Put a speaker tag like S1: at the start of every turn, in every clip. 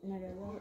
S1: Nagaa.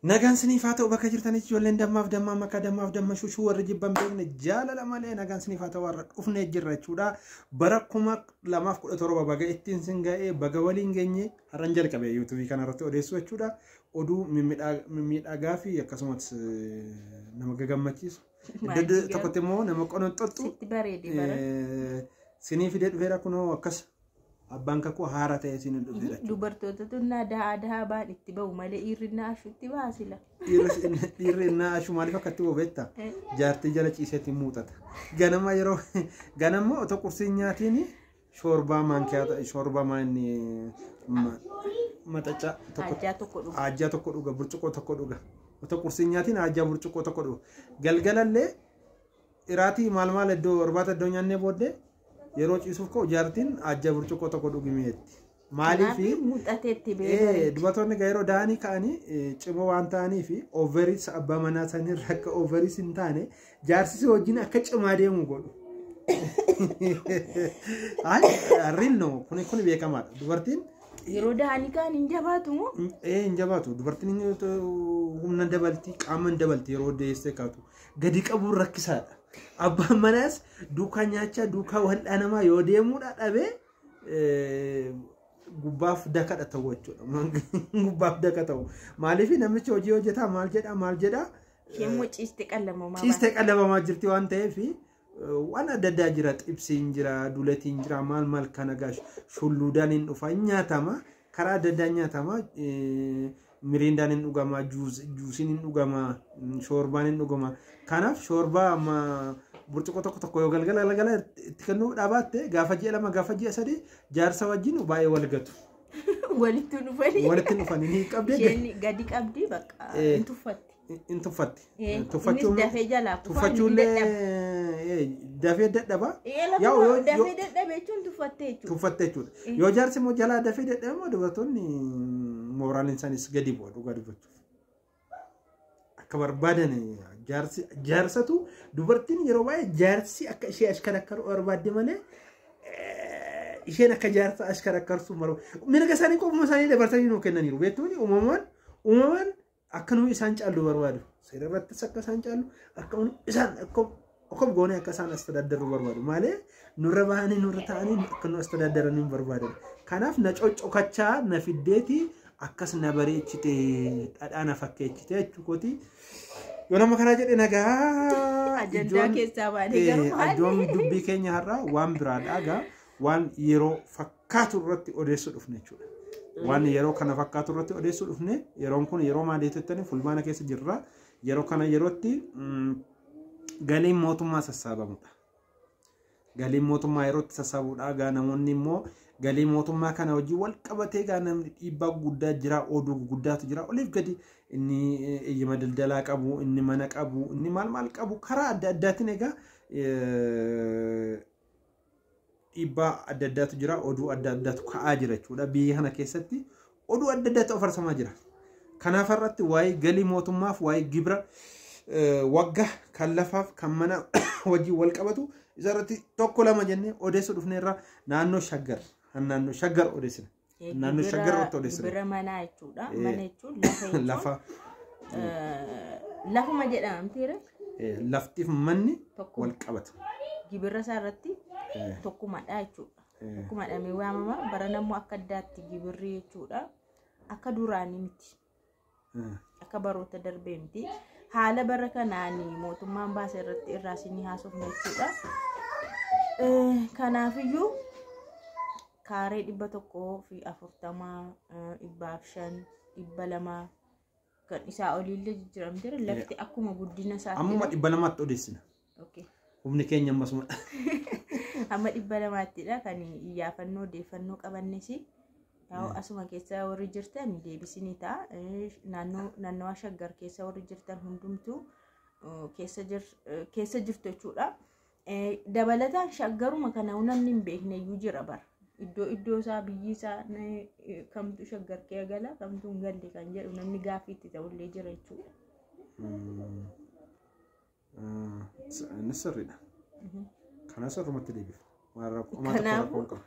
S2: Nagaan siniif haa ta'u bakka jirtanitti, ijoolleen dammaaf dammaa makka, dammaaf damma shushuu, warri jibban beekne jaalala malee, nagaan siniif haa ta'u. Warra dhufnee jirra jechuudha. Bara 2017 baga ittiin sin ga'ee, baga waliin geenye. Har'an jalqabe YouTubeii kanarratti odeessuu jechuudha. Oduu mimmiidhagaa fi akkasumas nama gagammachiisu. Iddoo tokkotti immoo nama qononxoxxu.
S1: Sitti bareede bara.
S2: Sinii fidee dhufeera. Kunoo akkas abbaan kakuu haara ta'e siin dhufeera jechuudha.
S1: Dubartoota tunnaa dahaa dahaa baan itti ba'u malee dhiirri na ashutti baasila.
S2: Dhiirri innaa ashu maaliif akkatti bobeetta? Jaartii jala ciiseetti muuxata. Ganama yeroo ganama otoo qursii nyaatiin shoorbaa maankiyaa, shoorbaa maanni maxacaa tokko
S1: Ajjaa tokko dhuga.
S2: Ajjaa tokko dhuga, burcuqqoo tokko dhuga. Otoo qursii nyaatiin ajjaa burcuqqoo tokko dhuga. Galgalallee iraatii maal maal iddoo irbaata iddoo nyaannee booddee yeroo ciisuuf ka'u jaartiin ajjaa burcuqqoo tokko dhugimeetti. Maaliifi?
S1: Muuxateetti beekama.
S2: Dubartoonni egaa yeroo da'anii ka'anii cimoo waan ta'aniif, ovaries abbaa manaa isaaniirra akka ovaries hin taane, jaarsisi wajjin akka cimaa deemu godhu. Real no, kuni beekamaadha. Dubartiin
S1: Yeroo dahanii ka'an hin jabaatu moo?
S2: Hin jabaatu. Dubartiin humna dabalti, qaama hin dabalti yeroo deessee kaatu. Gadi qabuun rakkisaadha. Abbaan manaas duukaa nyaachaa, duukaa wal'aanamaa yoo deemuudha dhabee gubbaaf dakadha ta'u jechuudha. Gubbaaf daka ta'u. Maaliif? Namichi hojii hojjetaa, maal jedhaa maal jedhaa.
S1: Isheen immoo ciiste qallabamaa.
S2: Ciistee qallabamaa jirti waan ta'eef, waan adda addaa jira. Xibsiin jira, duletiin jira, maal maal kana gaa shulluudhaan hin dhufa, hin nyaatama. Karaa adda addaa nyaatama. Miriindaan hin dhugama, juusiin hin dhugama, shoorbaan hin dhugama. Kanaaf shoorbaa amma burcuqqoo tokko tokko yoo galgala galgala itti kennuu dhaabatte, gaafa ji'a 2, gaafa ji'a 3 jaarsa wajjin baay'ee wal gatu.
S1: Walitti dhufanii.
S2: Walitti dhufanii ni qabdee.
S1: Isheen gadi qabdi, bakka hin tuffatti.
S2: In tuffatti.
S1: Innis dafee jalaa kufaa.
S2: Tuffachuullee dafee dadhaba.
S1: Yaa'u dafee dadhabe jechuun tuffatte jechuudha.
S2: Tuffatte jechuudha. Yoo jaarsi immoo jalaa dafee dadhabe immoo, dubartoonni mooraaliin isaanis gadi bu'a dhugaa dubbachuuf. Akka barbaadan jaarsi jaarsatu, dubartiin yeroo baay'ee jaarsi akka ishee ashkarakkaru barbaadde malee isheen akka jaarsa ashkarakkarsu barbaadu. Mirga isaanii qofuma isaanii dabarsanii nuu kennaniiru. Beektuuni, uumamaan akka nuyi isaan caallu barbaadu. Seera irrattis akka isaan caallu, akka isaan akka goonee akka isaan astadaadarru barbaadu. Malee nurra bahanii nurra ta'anii akka nu astadaadaran hin barbaadan. Kanaaf na coccokachaa na fiddeeti, akkas na bareechite, dhadhaa na fakkeechite jechuukooti. Yoo nama kanaa jedhe nagaa.
S1: Ajandaa keessaa baanee garuu maali?
S2: Iddoon dubbii keenya har'aa waan biraadha egaa, waan yeroo fakkaatu irratti odeessuu dhufne jechuudha. Waan yeroo kana fakkaatu irratti odeessuu dhufne. Yeroon kun yeroo maalii jettanii, fulbaana keessa jirra. Yeroo kana yerootti galiin mootummaa sassaabamudha. Galiin mootummaa yeroo itti sassaabudha. Egaa namoonni immoo galii mootummaa kana wajjin wal qabatee egaa namni dhiibbaa guddaa jira, oduu guddaatu jira. Oliif gadi inni eeyyama daldalaa qabu, inni mana qabu, inni maal maal qabu, karaa adda addaatiin egaa dhiibbaa adda addaatu jira, oduu adda addaatu ka'aa jira jechuudha. Biyya kana keessatti oduu adda addaatu afarsamaa jira. Kanaaf irratti waa'ee galii mootummaaf, waa'ee gibira waggaa kan lafaaf kan mana wajjin wal qabatu isa irratti tokko lama jennee odeessuu dhufneerra. Naannoo Shaggar odeessina. Naannoo Shaggar irratti odeessina.
S1: Gibira manaa jechuudha. Mana jechuun lafa jechuun.
S2: Lafa.
S1: Lafuma jedhama mitiire?
S2: Laftiif manni
S1: Tokkuma.
S2: wal qabata.
S1: Gibira isaa irratti tokkumadha jechuudha. Tokkumadha waamama. Bara immoo akka addaatti gibirri jechuudha. Akka duraanii miti. Akka baroota darbee miti. Haala bara kanaan mootummaan baase irratti irraa isinii haasofna jechuudha. Kanaafiyyuu kaaree 140, 105, 200, kan isaa oliillee jijjiiramteera. Lafti akkuma guddina isaatti.
S2: Ammuma 200tti odeessina. Humni keenya ammasuma.
S1: Hamma 200ttidha kan iyyaafannoo odeeffannoo qabannes. Yaa'u asuma keessa warri jirtan deebisinii ta'a. Naannoo naannawaa Shaggar keessa warri jirtan hundumtuu keessa jirtu jechuudha. Dabalataan Shaggaruma kana namni hin beekne iyyuu jira bara. Iddoo iddoo isaa, biyyi isaa kamtu Shaggar kee gala, kamtu hin galle kan jedhu namni gaaffii itti ta'ullee jira jechuudha.
S2: Inni sirriidha. Kana sirrumatti deebif.
S1: Kanaafuu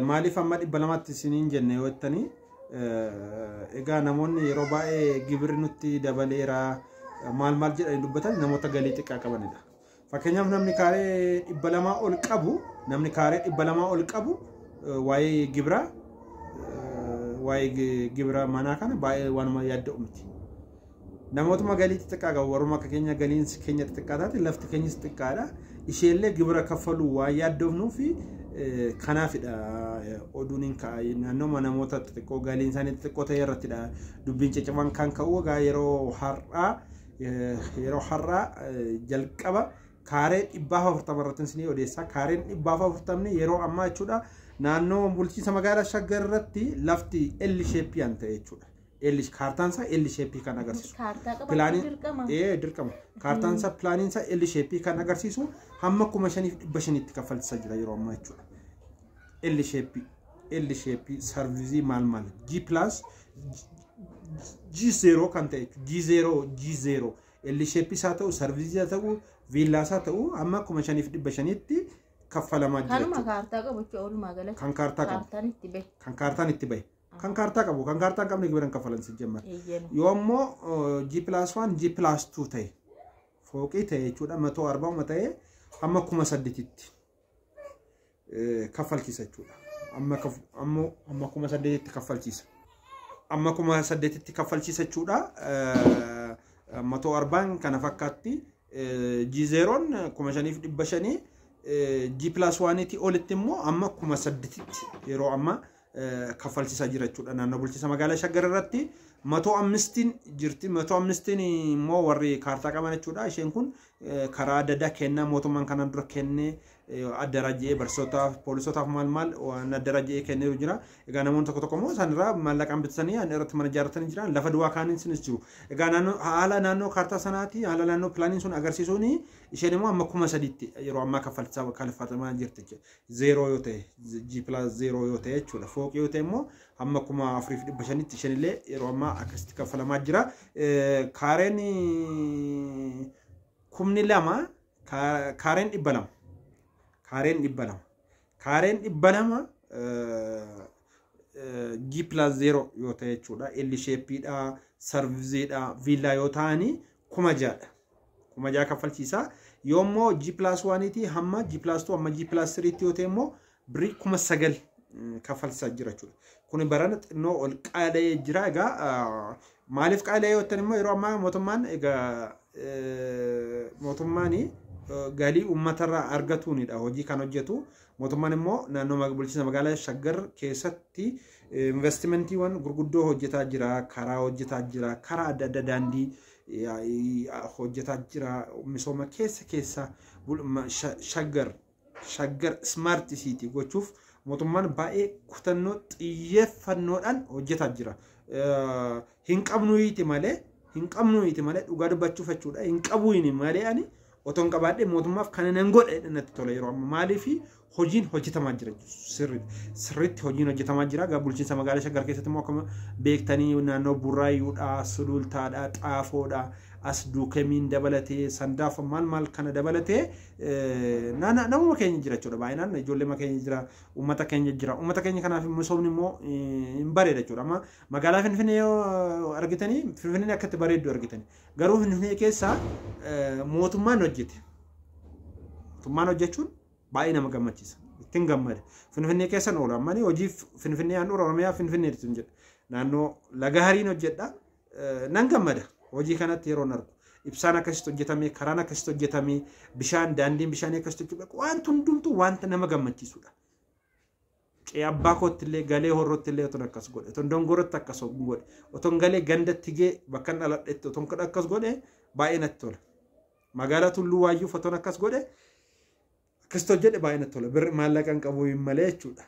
S2: Maaliif amma 200tti isiniin jenne yoo jettanii, Egaa namoonni yeroo baay'ee gibirri nutti dabaleera maal maal jedhanii dubbatan namoota galii xiqqaa qabanidha. Fakkeenyaaf namni kaaree 200 ol qabu, namni kaaree 200 ol qabu waa'ee gibiraa, waa'ee gibira manaa kana baay'ee waanuma yaadda'u miti. Namootuma galii xixiqqaa qabu, warruma akka keenya galiin keenya xixiqqaa taate, lafti keenyas xixiqqaadha. Isheellee gibira kaffaluu waan yaaddofnuu fi kanaafidha oduun hin ka'a. Naannooma namoota xixiqqoo galiin isaanii xixiqqoo ta'e irrattidha dubbiin ciccimaan kan ka'u. Egaa yeroo har'aa jalqaba kaaree 140 irratti isinii odeessa. Kaareen 140 yeroo ammaa jechuudha naannoo bulchiinsa magaalaa Shaggar irratti lafti L shape an ta'e jechuudha. L kaartaan isaa L shape kan agarsiisu.
S1: Kaartaa qabaachuu dirqama.
S2: Ee, dirqama. Kaartaan isaa, pilaaniin isaa L shape kan agarsiisu hamma 5500tti kaffalchisaa jira yeroo ammaa jechuudha. L shape, L shape, service maal maal, G plus G0 kan ta'e, G0, G0, L shape isaa ta'u, service isaa ta'u, viillaa isaa ta'u, hamma 5500tti kaffalamaa jira
S1: Kanuma
S2: jechuudha.
S1: kaartaa qabu jechuudha walumaa galatti.
S2: Kan kaartaa qabu.
S1: Kaartaan itti bahe.
S2: Kan kaartaan itti bahe. Kan kaartaa qabu. Kan kaartaa hin qabne gibira hin kaffalan si jemmar.
S1: Eeyyama.
S2: Yoo immoo G plus 1, G plus 2 ta'e, fooqii ta'e jechuudha, 140 ta'e, hamma 8000tti kaffalchiisa jechuudha. Amma 8000tti kaffalchiisa. Amma 8000tti kaffalchiisa jechuudha. 140n kana fakkaatti. G zeroon 5500, G plus oneitti olitti immoo amma 8000tti yeroo amma kaffalchiisaa jira jechuudha. Naannoo bulchiinsa magaalaa Shaggar irratti 105n jirti. 105n immoo warri kaartaa qaban jechuudha. Isheen kun karaa adda addaa kennaa mootummaan kanaan dura kennee addarajjee barsiisotaaf, poolisootaaf, maal maal waan addarajjee kenneeru jira. Egaa namoonni tokko tokko immoo isaanirraa maallaqaan bitatanii irratti mana ijaarratanii jiran, lafa duwwaa kaaniin sinis jiru. Egaa naannoo haala naannoo kaartaa sanaati, haala naannoo pilaaniin sun agarsiisuun isheen immoo amma 3000tti yeroo ammaa kaffalchisaa kaffaltamaa jirti. Zero yoo ta'e, G plus zero yoo ta'e jechuudha. Fooqii yoo ta'e immoo hamma 4500tti isheen illee yeroo ammaa akkasitti kaffalamaa jira. Kaareen 2000, kaareen 200, kaareen 200, kaareen 200 G plus zero yoo ta'e jechuudha. L shapeiidha, serviceiidha, viillaa yoo ta'anii 6000dha. 6000 kaffalchiisa. Yoo immoo G plus oneiitii hamma G plus two, hamma G plus threeitti yoo ta'e immoo birrii 9000 kaffalchiisaa jira jechuudha. Kun barana xinnoo ol qaala'ee jira. Egaa maaliif qaala'ee yoo ta'an immoo yeroo ammaa mootummaan, egaa mootummaan galii uummatarraa argatuunidha hojii kan hojjetu. Mootummaan immoo naannoo bulchiinsa magaalaa Shaggar keessatti investimentiiwwan gurguddoo hojjetaa jira. Karaa hojjetaa jira. Karaa adda addaa, daandii hojjetaa jira. Misooma keessa keessa Shaggar smart city gochuuf mootummaan baay'ee kutannoo xiyyeeffannoodhaan hojjetaa jira. Hin qabnuyiiti malee, hin qabnuyiiti malee, dhugaa dubbachuuf jechuudha. Hin qabuuni malee, ani otoo hin qabaadhee mootummaaf kana nan godhe natti tola yeroo amma. Maaliif? Hojiin hojjetamaa jira, sirriitti hojiin hojjetamaa jira. Egaa bulchiinsa magaalaa Shaggar keessatti immoo akkuma beektanii naannoo Burraayyuudha, Sulultaadha, Xaafoodha, as Duukemiin dabalatee, Sandaafa maal maal kana dabalatee namuma keenya jira jechuudha. Baay'inaan ijoollee keenya jira, uummata keenya jira. Uummata keenya kanaaf misoomni immoo hin bareeda jechuudha. Amma magaalaa Finfinnee yoo argitanii, Finfinneen akka itti bareeddu argitanii, garuu Finfinnee keessaa mootummaan hojjete. Mootummaan hojjechuun baay'ee nama gammachiisa. Ittiin gammada. Finfinnee keessan oolu amma hojii Finfinnee, handhuura Oromiyaa Finfinneetu jedha. Naannoo Laga Hariin hojjedha. Nan gammada hojii kanatti yeroo argu. Ibsaan akkasitti hojjetame, karaan akkasitti hojjetame, bishaan, daandiin bishaanii akkasitti hojjetame, wanti hundumtuu wanta nama gammachiisudha. Qe'ee abbaa kootti illee, galee horrootti illee otoon akkas godhe, otoon dongorotti akkas godhe, otoon galee ganda tigee bakka hin dhaladhetti otoon akkas godhe baay'ee natti tola. Magaalaa Tulluu Waayyuuf otoon akkas godhe, akkasitti hojjedhe, baay'ee natti tola. Birri maallaqa hin qabu malee jechuudha.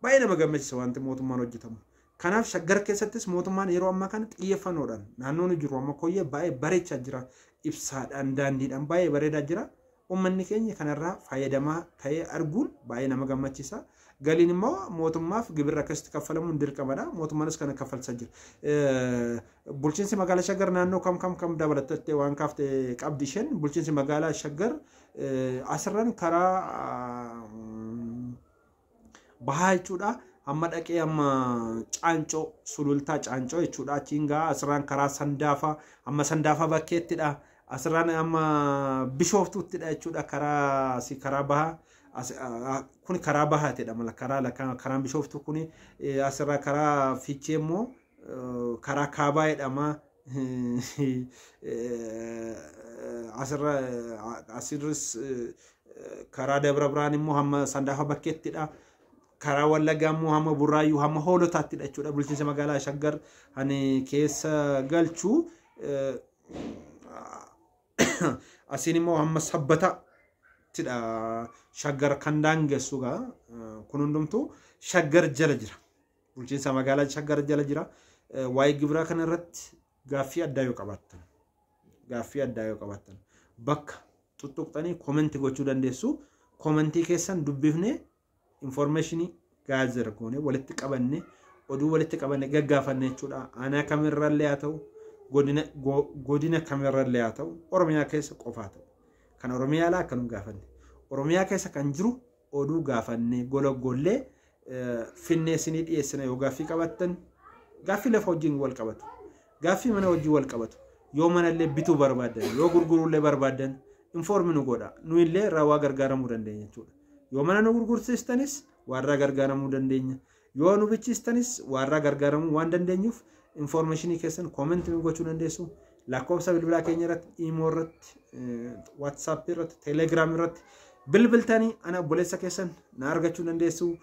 S2: Baay'ee nama gammachiisa wanti mootummaan hojjetamu. Kanaaf Shaggar keessattis mootummaan yeroo ammaa kana xiyyeeffannoodhaan naannoon jiru amma koyyee baay'ee bareechaa jira. Ibsaadhaan, daandiidhaan baay'ee bareedaa jira. Uummanni keenya kanarraa fayyadamaa ta'ee arguun baay'ee nama gammachiisa. Galiin immoo mootummaaf gibirri akkasitti kaffalamuun dirqamadha. Mootummaanis kana kaffalchaa jira. Bulchiinsi magaalaa Shaggar naannoo kam kam kam dabalattee waan kaafte qabdi isheen? Bulchiinsi magaalaa Shaggar asirraan karaa bahaa jechuudha. Hamma dhaqee hamma Caancoo, Sulultaa Caancoo jechuudha. Achiin gaa asirraan karaa Sandaafaa, hamma Sandaafaa bakkeettidha. Asirraan hamma Bishooftuuttidha jechuudha. Karaa asii karaa bahaa. Kun karaa bahaatidha mala karaa karaan Bishooftuu kun asirraa karaa Fiichee immoo karaa kaabaa jedhama. Asirra asirris karaa Dabra Birhaan immoo hamma Sandaafa bakkeettidha. Karaa Wallaggaa immoo hamma Burraayyuu hamma Hoolotaattidha jechuudha. Bulchiinsa magaalaa Shaggar ani keessa galchu. Asiin immoo hamma Sabbatattidha Shaggar kan daangessu gaa. Kun hundumtuu Shaggar jala jira. Bulchiinsa magaalaa Shaggar jala jira. Waa'ee gibiraa kana irratti gaaffii addaa yoo qabaattan, gaaffii addaa yoo qabaattan, bakka tuttuqxanii comment gochuu dandeessu. Commentii keessan dubbifnee information gather goone walitti qabanne, oduu walitti qabanne gaggaafanne jechuudha. Aanaa kamirrallee haa ta'u, godina kamirrallee haa ta'u, Oromiyaa keessa qofaa ta'u. Kan Oromiyaa alaa akka nu gaafanne. Oromiyaa keessa kan jiru oduu gaafanne gologgollee finnee isinii dhiyeessina. Yoo gaaffii qabaattan, gaaffii lafa wajjin wal qabatu, gaaffii mana wajjin wal qabatu, yoo manallee bituu barbaaddan, yoo gurguruullee barbaaddan, inform nu godha. Nu illee irraa waa gargaaramuu dandeenya jechuudha. Yoo mana nu gurgursiistanis waa irraa gargaaramuu dandeenya. Yoo nu bichiistanis waa irraa gargaaramuu waan dandeenyuuf informationii keessan comment nu gochuu dandeessu. Lakkoofsa bilbilaa keenya irratti, Imo irratti, WhatsApp irratti, Telegram irratti bilbiltanii ana obboleessa keessan na argachuu dandeessu.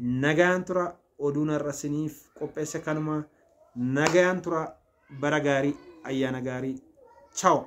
S2: Nagaan tura. Oduun har'a isiniif qopheesse kanuma. Nagaan tura. Bara gaarii, ayyaana gaarii. Ciao.